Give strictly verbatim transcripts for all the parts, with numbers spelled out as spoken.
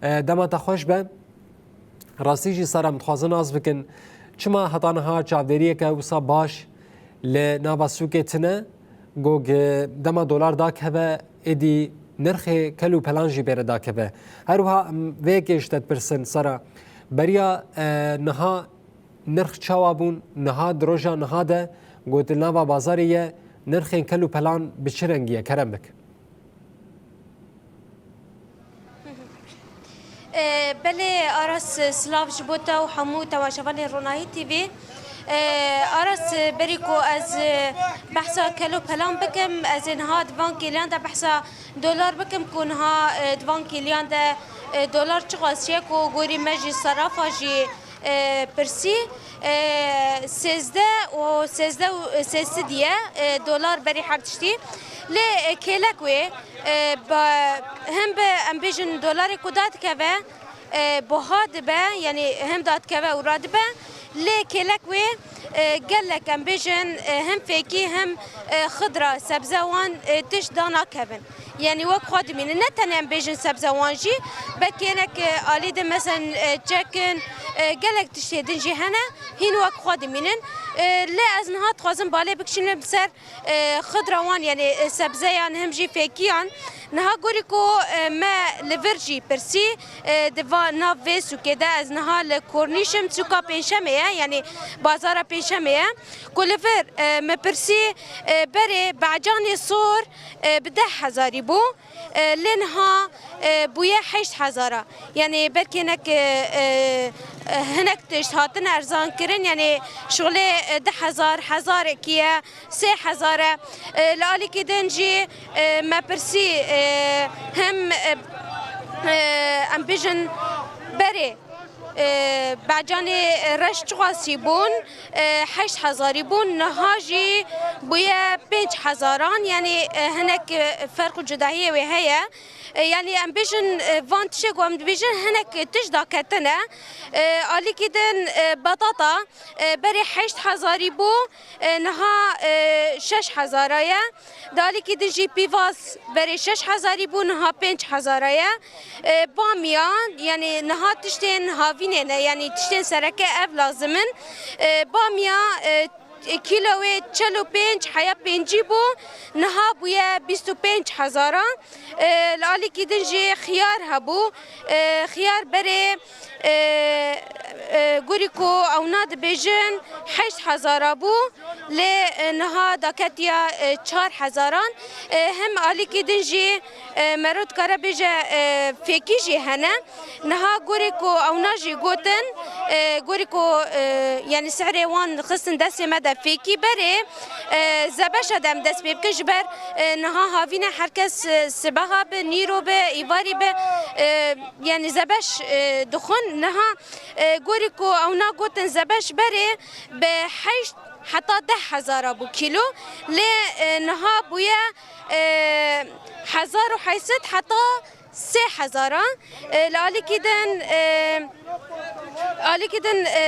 E, dema te xweş be. Rastî jî Sara, em dixwazin nas bikin, çima heta niha çavdêriyeke wisa baş li nava sûkê tine, ku gi-, dema dolar dakeve, êdî nirxê kel û pelan jî bêre dakeve. Her wiha em vê yekê ji te dipirsin, Sara, beriya, e, niha nirx çawa bûn, niha di roja niha de, ku di nava bazarê ye, nirxên kel û pelan bi çi rengî ye? Kerem bik. Ee, belê, Aras, silav ji bo te û hemû temaşevanên Ronahî T V. Ee, Aras, berî ku ez, e, behsa kel û pelan bikim, ez ê niha di van kêliyan de behsa dolar bikim ku niha, e, di van kêliyan de, e, dolar çiqas ye ku gorî me jî serafa jî, e, pirsî, e, sêzdeh û sêzdeh û sêsed ye, e, dolar berî her tiştî. Lê, e, kêlek wê, e, ba-, hem bi, em bêjin, dolarê ku dadikeve, e, buha dibe, yanî hem dadikeve û radibe. Lê kêlek wê, e, gelek, em bêjin, e, hem fêkî hem, e, xidra, sebze wan, e, tişt danakevin. Yanî wek xwe dimînin. Ne tenê em bêjin sebze wan jî, belkî hinek, e, alî de, meselen, e, çek in, e, gelek tiştê din jî hene, hîn wek xwe dimînin. E, lê ez niha dixwazim balê bikişînim ser, e, xidra wan, yanî, e, sebzeyan, hem jî fêkiyan. Niha gorî ku, e, me li vir jî pirsî, e, di va nav vê sûkê de, ez niha li Kornîş im, sûka Pênşemê ye, yanî bazara Pênşemê ye. Ku li vir, e, me pirsî, e, berê becanê sor, e, bi deh hezarî bû. E, lê niha, e, bûye heşt hezara. Yanî belkî hinek, e, e, e, hinek tişt hatin erzan kirin. Yanî şolê, e, du hezar, hezarekî ye, sê hezar e. E, li alîkî din jî, e, me pirsî, e, hem, e, e, em bêjin berê, e, becanê reş çiqasî bûn, e, heşt hezarî bûn, niha jî bûye pênc hezaran, yanî, e, hinek, e, ferq û cudahiyê wê heye. E, yanî em bêjin, e, van tiştê ku em dibêjin hinek tişt daketine. E, alîkî din, e, betata, e, berê heşt hezarî bû, e, niha, e, şeş hezara ye. Dalîkî din jî pîvaz berê şeş hezarî bû, niha pênc hezara ye. E, bamya, yanî niha tiştên havînê ne, yanî tiştên sereke ev lazim in. E, bamya, e, kîlo wê çil û pênc heya pêncî bû, niha bûye bîst û pênc hezara. E, li alîkî din jî xiyar hebû. E, xiyar berê, e, e, gorî ku ewna dibêjin heşt hezara bû, lê, e, niha daketiya, e, çar hezaran. E, hem alîkî din jî, e, mero dikare bêje, e, fêkî jî hene. Niha gorî ku ewna jî gotin, e, gorî ku, e, yanî sihrê wan xistin destê me de fêkî berê, e, zebeşa de em dest pê bikin, ji ber, e, niha havîne her kes, e, sibeha bi, nîro bi, îvarî bi, e, yanî zebeş, e, dixwin. Niha, e, gorî ku ewna gotin zebeş berê bi heşt heta deh hezara bû kîlo, lê, e, niha bûye, e, hezar û heyt sed heta sê hezara. E, li alîkî din, e, alîkî din, e,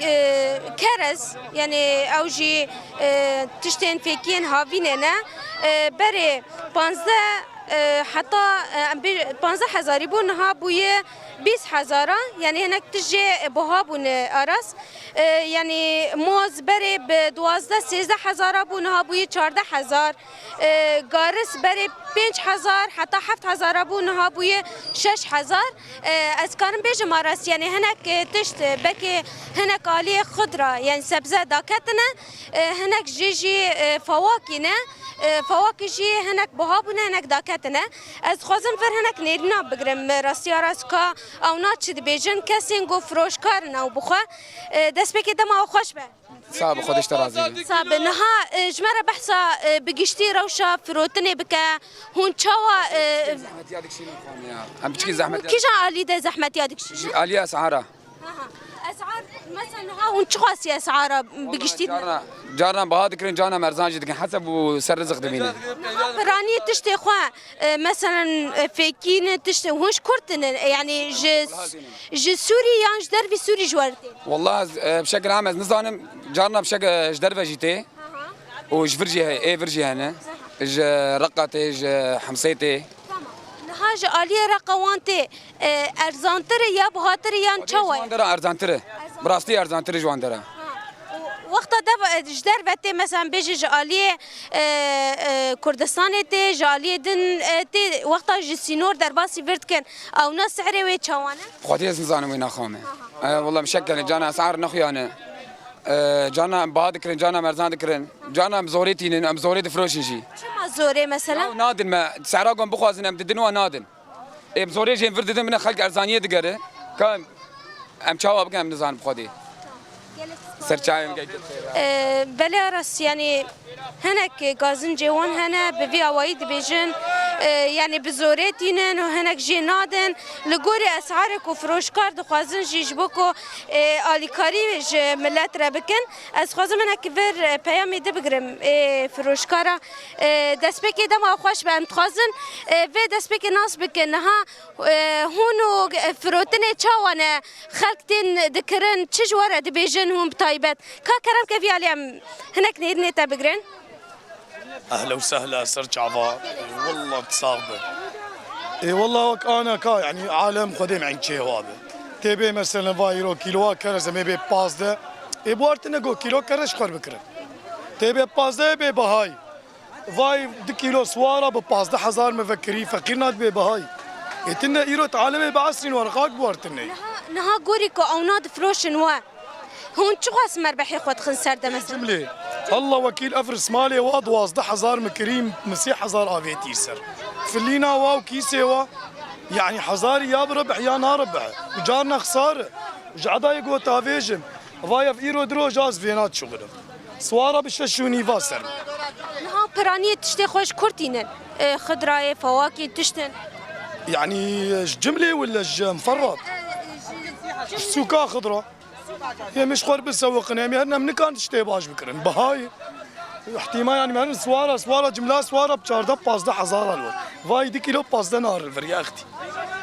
e, kerez, yanî ew jî, e, tiştên fêkiyên havînê ne. E, berê panzdeh, e, heta, e, em bê-, panzdeh hezarî bû, niha bûye bîst hezara, yanî hinek tişt jê buha bûne, Aras. E, yanî moz berê bi duwazdeh sêzdeh hezara bû, niha bûye çardeh hezar. E, garis berê pênc hezar heta heft hezara bû, niha bûye şeş hezar. E, ez karim bêjim, Aras, yanî hinek, e, tişt, e, belkî hinek aliyê xudra, yanî sebze daketine, e, hinek jê jî, e, fawakî ne, e, fawakî jî hinek buha bûne, hinek daketine. Ez dixwazim vir hinek nêrîna bigrim, e, rastiya Aras, ka ewna çi dibêjin, kesên ku firoşkar in ew bixwe, e, destpêkê dema we xweş be. Sax be, Xwedê ji te razî be. Sax be. Niha, e, ji me re behsa, e, bi giştî rewşa firotinê bike. Hûn çawa, e, Zehmetiya dikişînin xwe ya. Em piçkî zehmetiya. Kîjan alî de zehmetiya dikişînin? Ji aliya esara. Aha. Esar, mesela niha hûn çiqasî esara bi giştî? Carna, carna baha dikirin, carna merzan jî dikin. Hesab û ser rizik dimînin. Niha piranî tiştê xwe, e, meselen, e, fêkî ne tiştê hûn ji kur tinin, e, yanî ji, ji Sûrî yan ji dervî Sûrî ji we re tên? Wallah, ez, e, bi şekil am ez nizanim, carna bi şek-, e, ji derve jî tê. Aha. Û ji vir jî he-, ê vir jî hene. Aha. Ji Reqa tê, ji Hemsê tê. Tamam. Ha, ji aliyê reqa wan tê, e, erzantir e ya bihatir e yan çawa ye? Ji wan dera erzantir e. Bi rastî erzantir e ji wan dera. Ha. Û wexta dev-, e, ji derve tê, mesela bêje ji aliyê, e, e, Kurdistanê tê, ji aliyê din, e, tê, wexta ji sînor derbasî vir dikin, ewna si'rê wê çawa ne? Xwedê ez nizanim wê naxame. E, wela mişekkel e, cana es'ar nexuyane. E, cana em biha dikirin, cana em erzan dikirin. Cana em zorê tînin, em zorê difiroşin jî. Çima zorê mesela? Ya nadin me, sehra gon bixwazin em didin wa nadin. Ê bi zorê jê vir didin bine xelk erzaniyê digere. Ka em çawa bikin em nizanin bi Xwedê. Ser çayê em gel. E, belê Aras, yanî hinek gazincê wan hene, bi vî awayî dibêjin, e, yanî bi zorê tînin û hinek jê nadin. Li gorî es'arê ku firoşkar dixwazin jî ji bo ku, e, alîkarî ji milet re bikin. Ez dixwazim hinek vir, e, peyamê di bigrim, e, firoşkara. E, destpêkê dema xweş be, em dixwazin, e, vê destpêkê nas bikin. Niha, e, hûn û, e, firotinê çawa ne? Xelk tên dikirin, çi ji we re dibêjin hûn bi taybet? Ka kerem ke vî alî em hinek nêrînê te bigrin. Ehla û sehla ser çava. Wallah tu sax be. Ê wallah wek ana ka, yanî alem Xwedê me çê wa be. Tê bê meselen va îro kîloa kerez em ê bê pazdeh. Ê buartine go kîlo kerez xwer bikirin. Tê bê pazdeh bê bahayî. Vay, du kîlo swara bi pazdeh hezar me vekirî, feqîr nadibê bihayî. Ê tinde îro ti alemê biesrîn werqak buartinê. Niha, niha gorî ku ewna difiroşin we. Hûn çiqas merbehê xwe dixin ser de mesela? Cimlê. Allah wekîl ev rismalê wa duwazdeh hezar me kirî, me sê hezar avêtî ser. Filîna wa û kîsê wa, yanî hezarî ya bi ribih ya na ribih. Û carna xisar. Ji edayê got avêjim. Va ev îro di roja ez vêna dişuxilim. Swara bi şeş û nîva ser. Niha piraniyê tiştê xwe ji kur tînin? E, xidrayê, fewakê, tiştin? Yanî ji cimlê wile ji miferrat? Ji sûka xidra. Yê min ji xwe bisewiqin, em ê herin em nikan tiştê baş bikirin. Bihayê. Îhtîma yanî me herin swara, swara, cimla swara bi çardeh pazdeh hezar al. Vay di kîlo pazdeh nar vir ya extî.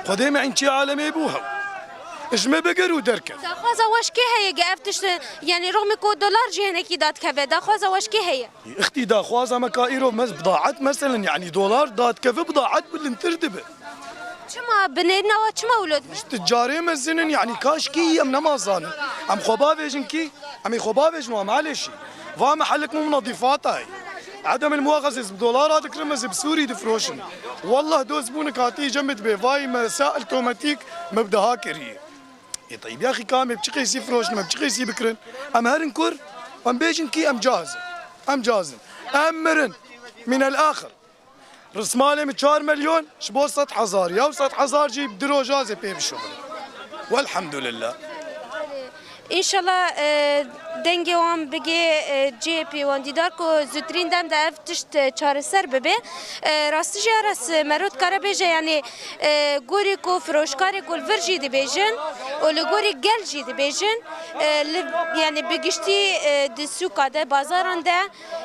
Xwedê me înçê alemê bû hew. Ji me bigir û derkev. Daxwaza we ji kê heye ge ev tişt, yanî rixmê ku dolar jî hinekî dadikeve, daxwaza we ji kê heye? Îxtî daxwaza me ka îro me bidaet, meselen, yanî dolar dadikeve, bidaet bilindtir dibe. Çima bi nêrîna we çima wilo dibe? Ji ticarê mezin in, yanî ka ji kî em nema zanin. Em xwe bavêjin kî, em ê xwe bavêjin wa maleşî. Va me helek min munadîfata ye. Edem il muaxezê bi dolara dikirim, ez ê bi Sûrî difroşim. Wallah dost bû nikatî cem dibê, vay me sa otomatîk me bi daha kiriye. Ê teyb yaxî ka em ê bi çi qêsî firoşin, em bi çi qêsî bikirin? Em herin kur, em bêjin kî em cahizin. Em cahizin. Em mirin. Mînel axir. Rismalê min çar milyon ji bo sed hezar. Yaw sed hezar jî di roja ez ê pê bişuxulin. Welhamdulillah. Înşallah, e, dengê wan bigê, e, cihê pêwendîdar ku zûtirîn dem de ev tişt, e, çareser bibe. E, rastî jî Aras, e, mero dikare bêje, yanî, e, gorî ku firoşkarê ku li vir jî dibêjin û li gorî gel jî dibêjin, e, li, yanî bi giştî, e, di sûka de, bazaran de,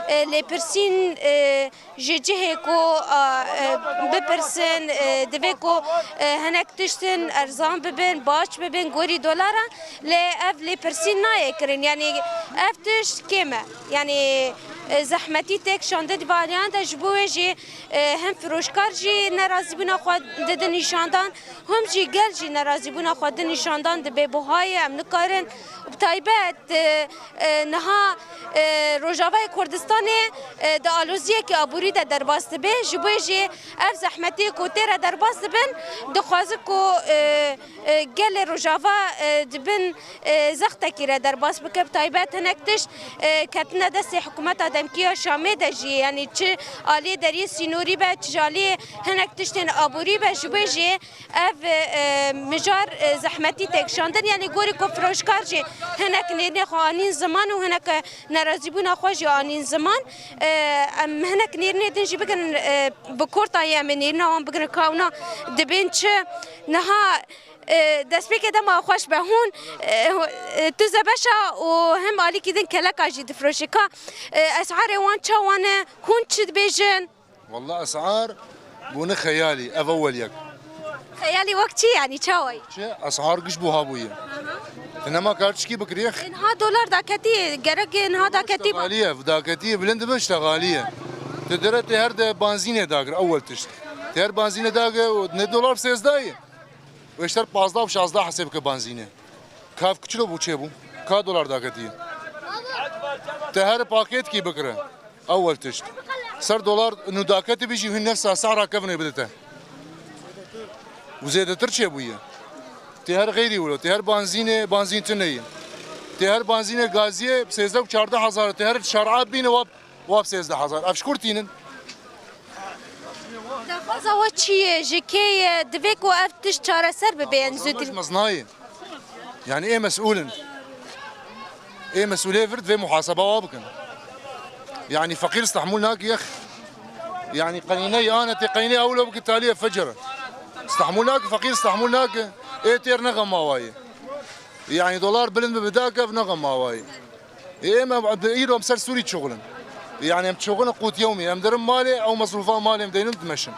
e, lêpirsîn, e, ji cihê ku, a, e, bipirsin, e, divê ku, e, hinek tiştin erzan bibin, baş bibin, gorî dolara, lê ev lêpirsîn nayê kirin. Yanî ev tişt kêm e. Yanî, e, zehmetî têk şandin di valiyan de, ji bo wê jî, e, hem firoşkar jî nerazîbûna xwe didin nîşandan, hem jî gel jî nerazîbûna xwe di nîşandan dibe buhayê em nikarin. Bi taybet, e, e, niha, e, Rojavayê Kurdistanê, e, di aloziyekî aborî de derbas dibe. Ji bo jî ev zehmetiyê ku tê re derbas dibin, dixwazin ku, e, e, gelê Rojava, e, di bin, e, zextekî re derbas bike. Bi taybet hinek tişt, e, ketine destê hikûmeta demkî ya Şamê de jî, yanî çi aliyê deriyê sînorî be, çi ji aliyê hinek tiştên aborî be, ji bo jî ev, e, mijar, e, zehmetî têkşandin, yanî gorî ku firoşkar jî hinek nêrînê xwe anîn ziman û hinek, e, nerazîbûna xwe jî anîn ziman. E, em hinek nêrînê din jî bigirin, e, bi kortayê em ê nêrîna wan bigirin ka ewna dibên çi. Niha, e, destpêkê dema xweş be hûn, e, e, tu zebeşa û hem alîkî din keleka jî difroşî. Ka, e, esarê wan çawa ne? Hûn çi dibêjin? Wallah esar bûne xeyalî, ev ewel yek. Xeyalî wek çi, yanî çawayî? Çi esar giş buha bûye. Tu nema kar çikî bikirî? Ê, niha dolar daketî, gerek ê niha daketî ba. Xalî ye, daketî bilind be, işte xalî ye. Tu dire tê her de banzînê dagir, ewel tişt. Te her banzîne dage û ne dolar sêzdeh ye. Û eşter pazdeh û şazdeh hesê bike banzîne. Kav çilo bû çêbû? Ka dolar daketiye? Te her paketkî bikire. Ewel tişt. Ser dolar nû daketibî jî hûn nefsa sehra kevnê bidite. Û zêdetir çêbûye. Tê her xeyrî wilo, tê her banzînê, banzîn tune ye. Tê her banzînê gaziyê sêzdeh û çardeh hezar, tê her şar'a bîne wap, wap sêzdeh hezar. Ev ji kur tînin? Daxwaza we çi ye? Ji kê ye? Divê ku ev tişt çareser bibe, yani zûtir. Mez nayê. Yani ê mesûl in. Ê mesûlê vir divê muhaseba wa bikin. Yani feqîr stehmûl nake yex. Yani qenîne ya ane tê qenîne ewlo bike talîye fecr. Stehmûl nake, feqîr stehmûl nake. Ê têr ne xema wa ye. Yani dolar bilind bi bidake ev ne xema wa ye. Ê em, em, bi îro em ser Sûrî çixulin. Yani em çixulin qût yewmî. Em derin malê, ew mesrûfa malê em deynin dimeşin.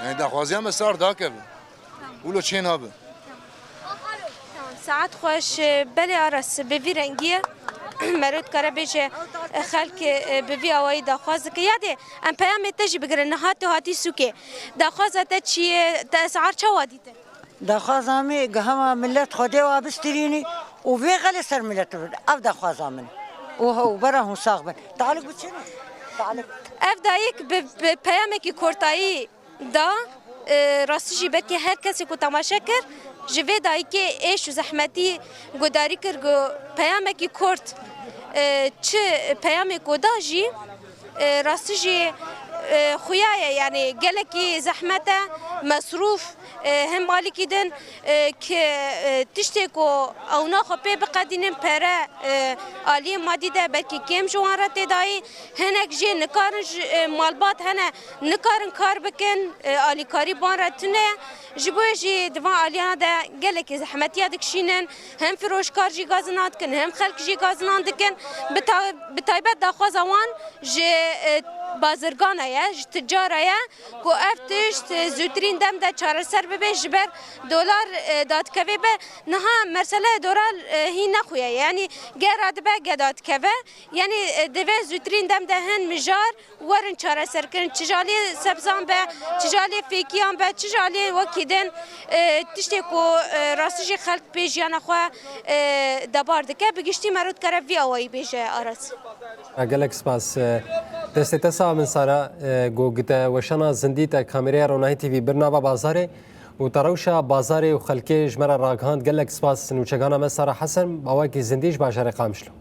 Yani daxwaziya me sar dakeve. Wilo çê nabe. Tamam, saet xweş. Belê Aras, bi vî rengî ye. Mero dikare bêje, xelk, e, bi vî awayî daxwaz dike. Yadê, em peyamê te jî bigirin. Niha tu hatî sûkê. Daxwaza te çi ye? Te esar çawa dîtin? Daxwaza me gihema millet Xwedê wa bistirînî û vê xelê ser millet bibin. Ev daxwaza min. Û he, û bera hûn sax bin. Talik bi çi ne? Talik. Ev dayik bi, bi peyamekî kortayî da, e, rastî jî belkî her kesê ku temaşe kir, ji vê dayikê êş û zehmetî guhdarî kir, ku peyamekî kort, e, çi peyamê ku da jî, e, rastî jî, e, xuya ye, yani gelekî zehmet e, mesrûf, e, hem alîkî din, e, ki, e, tiştê ku ew naxwe pê biqedînin, pere, e, aliyê madî de belkî kêm ji wan re tê dayî. Hinek jê nikarin ji, e, malbat hene, nikarin kar bikin, e, alîkarî ban re tune ye. Ji bo yê jî di van aliyana de gelekî zehmetiya dikişînin. Hem firoşkar jî gazinan dikin, hem xelk jî gazinan dikin. Bi ta-, bi taybet daxwaza wan ji, e, bazirgana ye, ji ticara ye ku ev tişt, e, zûtirîn dem de çareser bibe, ji ber dolar, e, dadikeve be. Niha meseleya dolar, e, hîn nexuye. Yani ge radibe ge dadikeve. Yani, e, divê zûtirîn dem de hin mijar werin çareserkirin. Çi ji aliyê sebzan be, çi ji aliyê fêkiyan be, çi ji aliyê wekî din, e, tiştê ku, e, rastî jî xelk pê jiyana xwe, e, debar dike. Bi giştî mero dikare vî awayî bêje Aras. Gelek spas. E, destê te sax bin Sara, e, ku gite weşana zindî te kameraya Ronahî T V bir nava bazarê û te rewşa bazarê û xelkê ji me re ragihand. Gelek spas nûçegana me Sara Hesen, awakî zindî ji bajarê Qamişlo.